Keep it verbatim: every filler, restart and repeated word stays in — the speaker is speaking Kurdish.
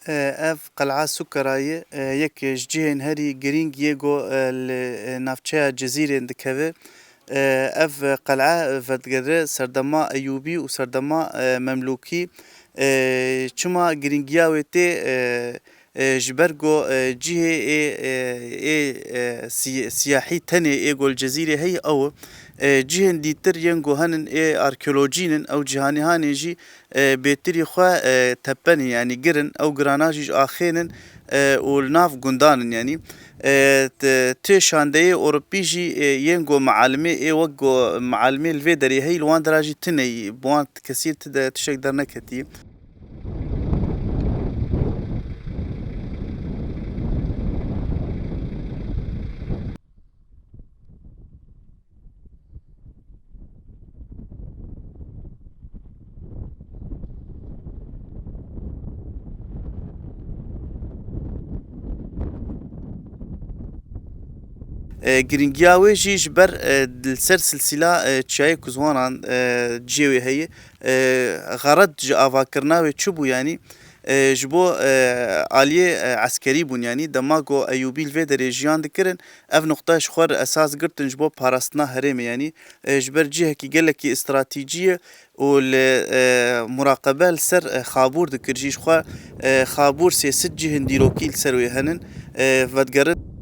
E, ev qel'a Sukara ye, e, yek ji cihên herî girîng yê ku, e, li, e, navçeya Cizîrê dikeve. E, ev qel'a vedigere serdema Eyûbî û serdema, e, Memlûkî. E, çima girîngiya wê tê, e, e, ji ber ku, e, cihê ê, e, ê, e, sî-, siyahî tenê ê ku li Cizîrê heye ew e. E, cihên dîtir yên ku henin ê arkeolojî nin, ew cîhanê hanê jî, e, bêtirî xwe, e, tepe ne, yanî girin, ew girana jî ji axê nin, e, û li nav gundan in, yanî. E, t-, tê şandeyê Ewropî jî, e, yên ku mialimê ê wek ku mialimê li vê derê heyî, li wan dera jî tune yî, bi wan kesî ti de tiştek derneketî. E, girîngiya wê jî ji ber, e, li ser silsîla, e, çiyayê Kuzwanan, e, cihê wê heye. E, xered ji avakirina wê çi bû, yanî, e, ji bo, e, aliyê, e, eskerî bûn, yanî dema ku Eyûbî li vê derê jiyan dikirin, ev nuqta ji xwe re esas girtin ji bo parastina herêmê, yanî, e, ji ber cihekî gelekî stratejî ye û li, e, muraqebe li ser, e, Xabûr dikir jî ji xwe, e, Xabûr sê sed cihên dîrokî li ser wê henin, e, vedigerin.